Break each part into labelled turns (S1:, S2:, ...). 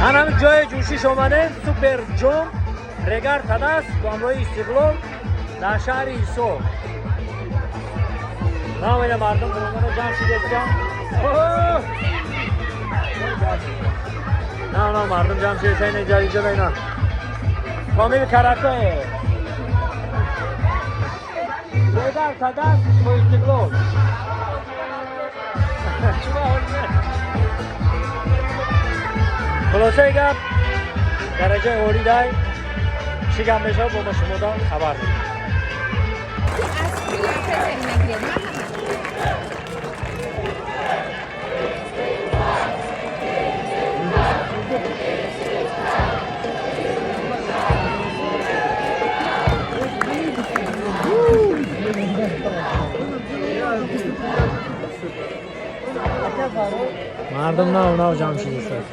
S1: Ҳанами ҷои ҷӯшиш омадем, супер ҷом Регар Тадас бо ҳамроҳи Истиқлол дар шаҳри Ҳисор. Намоина мардум буромона ҷамъ шудестам. На, на, мардум ҷамъ шудеста, ина инҷа, инҷа, ина. Комил Каракое. Регар Тадас бо Истиқлол. Хулосаи гап, дараҷаи олӣ дай чӣ гап мешавад, бо ма шумода хабар медиҳем.
S2: Аз мегиред, марҳамат.
S1: Мардум нав нав ҷамъ шудааст.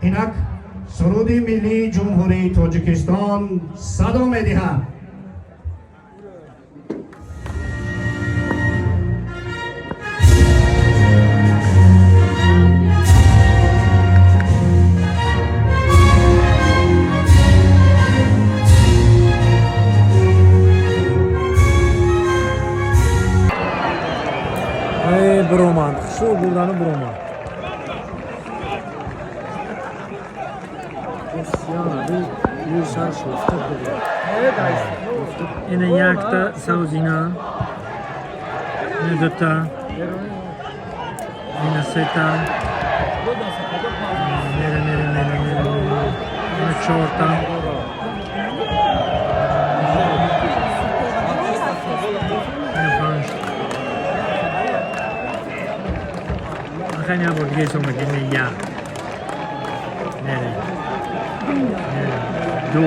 S3: Инак суруди миллии Ҷумҳурии Тоҷикистон садо медиҳад.
S1: Эй, буромад, хушу бурдану буромад. Ина якта савзина, ина дута, ина сета, мере, мере, мере, мере, мере, ина чорта, ина панҷ. Ахай, як бор дига ҳисоб мекунем: як, мере, мере, ду,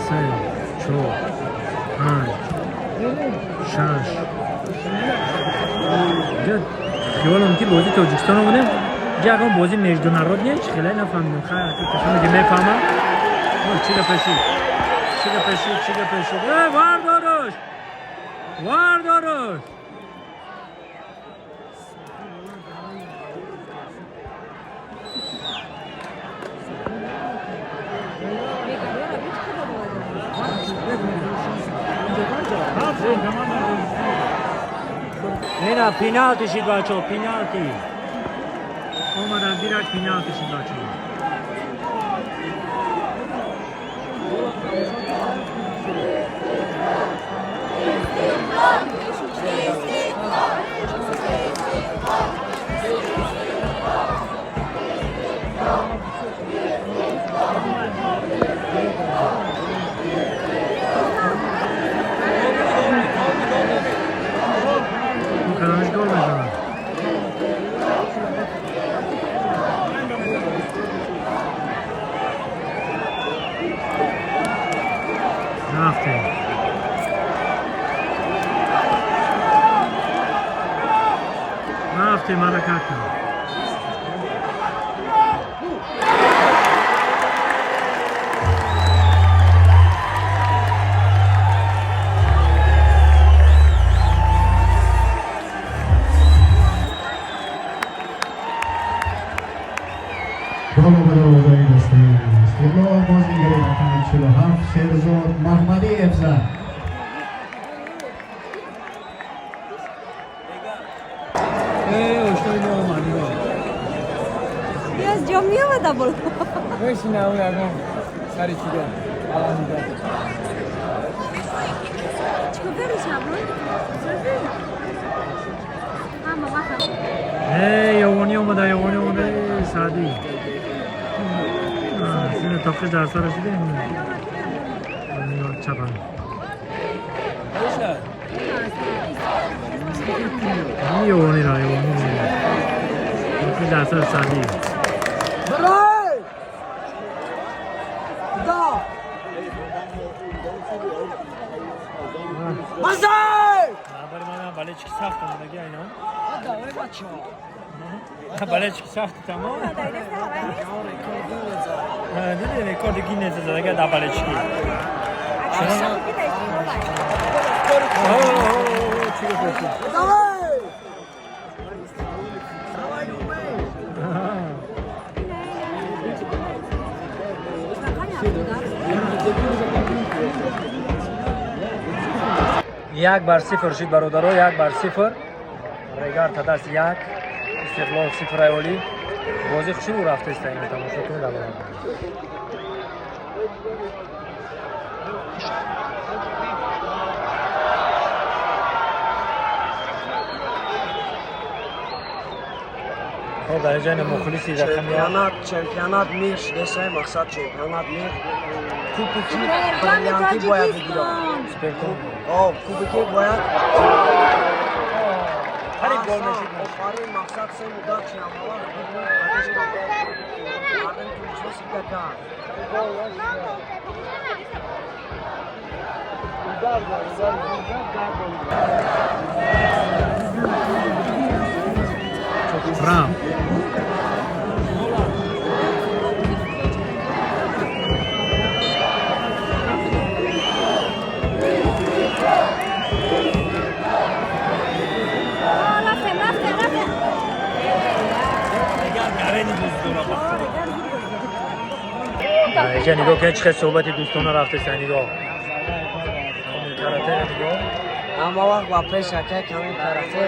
S1: се, чор, панҷ, шаш. Хиёлам ки бозии Тоҷикистон омадем, ҷа ягон бозии международный чи хеле нафаҳмидем. Хайр, касоне ки мефаҳмам. Чӣ гапешид, чӣ гапешид, чӣ гапешид? Э, вардорош, вардорош! Ина пеналти шид, бачо, пеналти омадан, дирак пеналти шид, бачо. Кадомиш гол мезанад? Рафтем, рафтем, ҳаракат кун.
S3: Гол ба дарвозаи дастаи Истиқлол, бозигари рақами 48. Маҳмадиев зад.
S1: Ошнои мо омад, нигоҳ.
S2: Аз ҷо меомада бол.
S4: Мешина ӯ ягон сари чида баландида.
S2: Чикор кардӣ, шабон? Ҳама вақт.
S1: Эй, ёвонӣ омада, ёвонӣ омада, эй, Саъдӣ. Сина тоқиш дар сараш дида. Нигоҳ, чапан. Ин ёвониро, ёвонӣ. Тоқиш дар сар Саъдӣ.
S4: Брай! Да! Мазай!
S1: Бари манам болельщики сахт омадаги айно.
S4: Давай, бачо.
S1: Болельщики сахти тамом. Диди, рекорди Гиннеса задага дар болельщики. Чӣ гуфтӣ?
S4: Давай! Давай, Умей!
S1: 1-0 шид, бародаро, 1-0. Регар Тадас як, Истиқлол сифр. Айолӣ бозӣ хушрӯ рафтаиста, ина тамошо кунед аввал. Хоб, дар инҷа ина мухлиси рақами як.
S4: Чемпионат мир шудесай, мақсад чемпионат мир. Кубики бриллиантӣ бояд бигирад.
S1: Суперкуб.
S4: О, кубики бояд.
S1: Қариб гол мешид.
S4: Офарин, мақсад се муддат чиамала. Мардами Тоҷикистон всегда газ. Удар, удар, удар, удар.
S1: Рам.
S2: Рафтем, рафтем, рафтем.
S1: Гарени бозӣ дора. Инҷа нигоҳ кунед, чӣ хел суҳбати дӯстона рафтеста, нигоҳ. Карате нигоҳ.
S4: Ҳама вақт ба пеш, акай камин карате.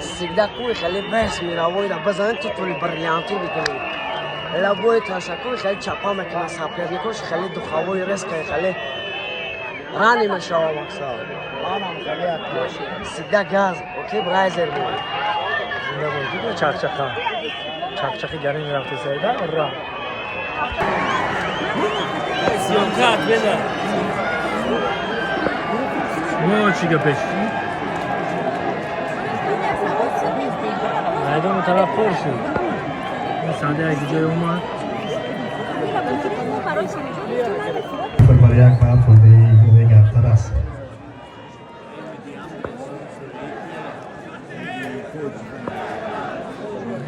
S4: Всегда куи хеле вес мировой да бизанед, титули бриллиантӣ бикунӣ. Любой ташаккур хеле чапа мекунад соперникош, хеле духовой резко, хеле рани мешава мақсад. Манам хеле всегда газ, окей, брайзер бой.
S1: Зинда бош, диди чақчақа. Чақчақи гарени рафтеста ида, ура. Съёмкат беда. Во, чӣ гапеш? Майдону тараф пур шуд. Ин Саъди як ҷой омад.
S3: 0-1 ба фоидаи Регар Тадас.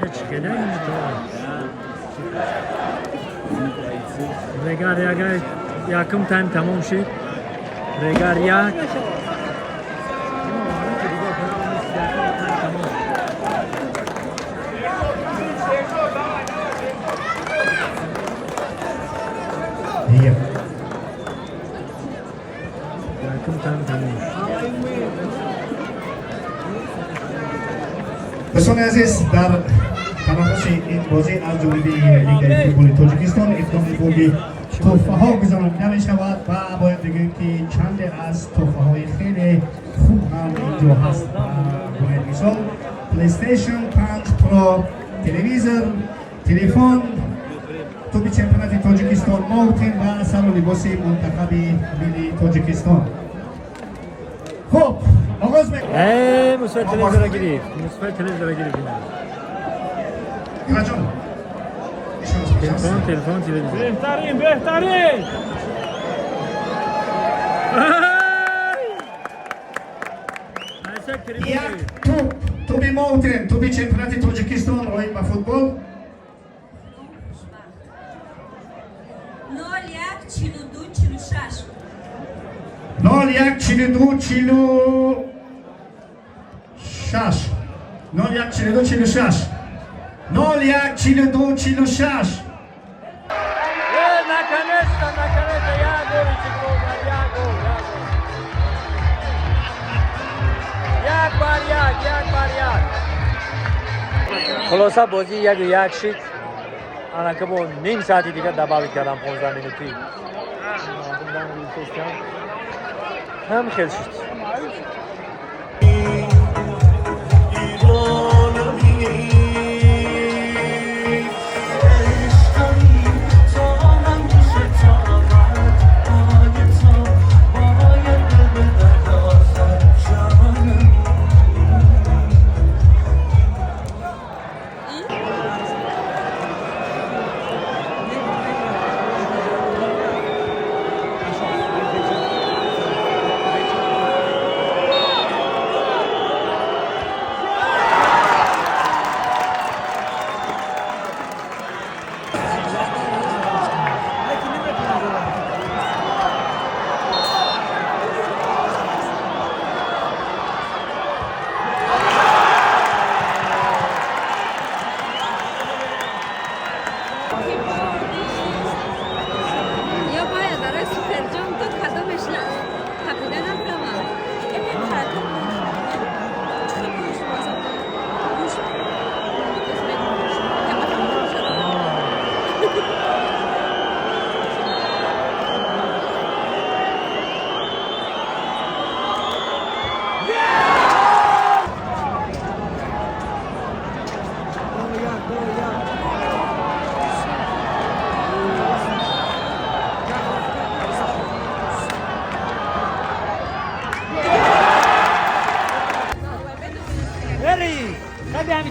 S1: Ҳеч хеле то. Регар як, якум тайм тамом шид. Регар як. Тамом.
S3: Як.
S1: Якум тайм тамом шуд.
S3: Дӯстони азиз, дар танаффуси ин бозӣ аз ҷониби Лигаи футболи Тоҷикистон иқдоми бурди тӯҳфаҳо гузаронида мешавад ва бояд бигӯем, ки чанде аз тӯҳфаҳои хеле хуб ҳам инҷо ҳаст. Бояд мисол PlayStation 5 Pro, телевизор, телефон, туби чемпионати Тоҷикистон Моутин ва сару либоси мунтахаби миллии Тоҷикистон. Хуб, оғоз мекунем.
S1: Э, Мусои телевизора гирифт. Мусои телевизора гирифт.
S3: Ираҷон,
S1: Телефон, телефон, телевизор.
S5: Беҳтарин, беҳтарин!
S1: Айсак телефон
S3: Як
S1: гирифт.
S3: туп, туби Моутин, туби чемпионати Тоҷикистон оид ба футбол.
S2: 01 42 46.
S3: 01 42 46, 01 42 46, 01 42 46.
S1: Э, наконец-то, наконец-то, як гол Истиқлол зад, як гол. 1-1. Хулоса бозӣ 1-1 шид. Анака бо ним саати дигар добавить кардам 15 минутӣ. Ҳам хел шуд.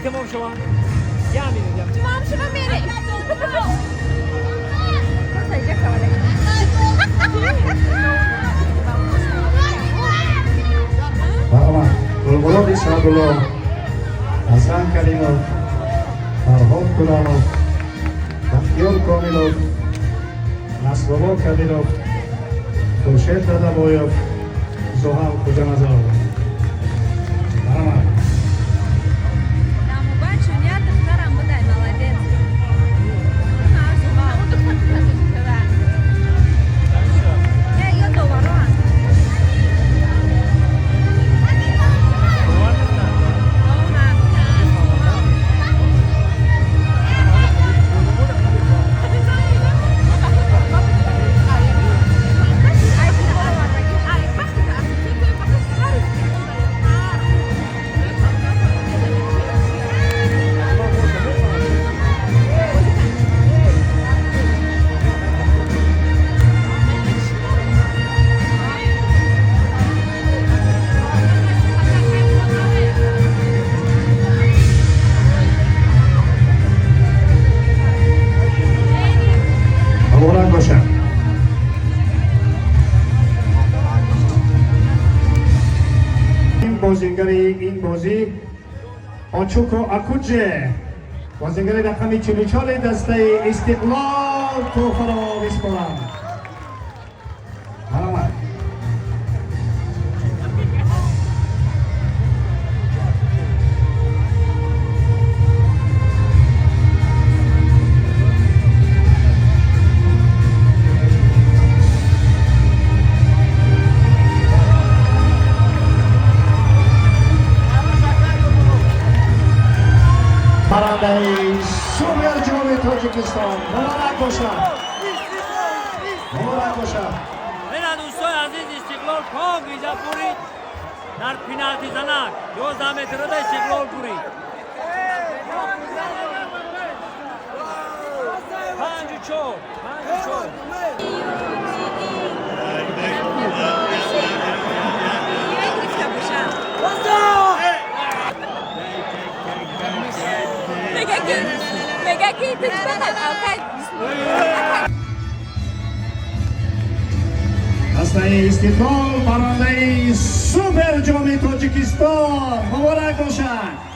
S1: تمام شما
S2: تمام شما میره.
S3: مرحبا گلمراد سعدالله، حسن کریمов، فرهاد کلانов، بختیار کاملов، نصرالله کبیرов، خورشید دادابایов، زحل خوجانазаров. مرحبا. بازیگر این بازی آچوکو اکوجه، بازیگر رقم 44 دسته استقلال تحفه را میسپارند. مرحبا. برنده سوپر جام تاجیکستان مبارک باشد. مبارک باشد.
S1: اینا دوستای عزیز، استقلال پاک ویزا پورید در پینالتی زنک 11 متر ده استقلال پورید. 5-4 5-4.
S3: دسته استقلال برنده سوپر جام تاجیکستان مبارک باشد.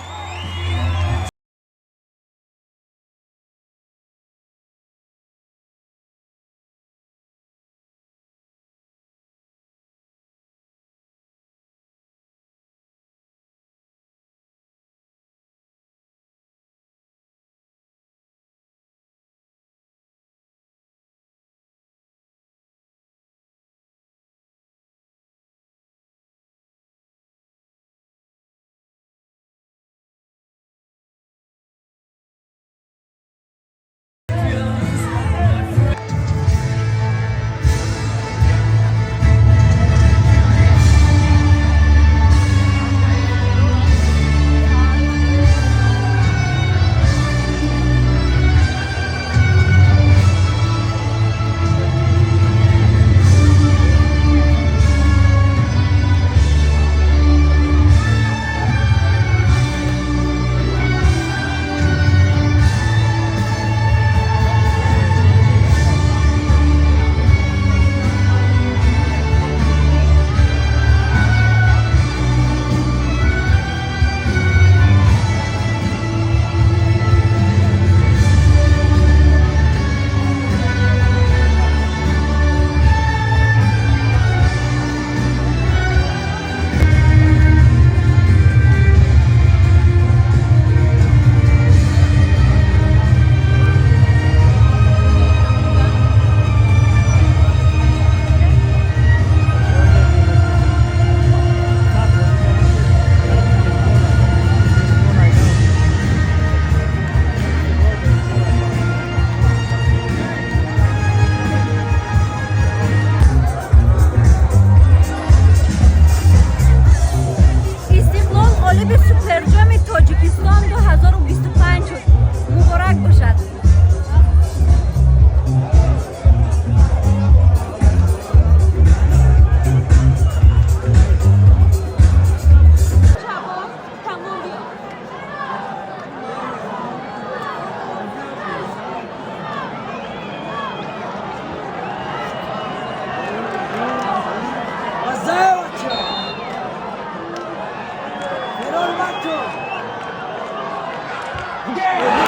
S1: Пуш.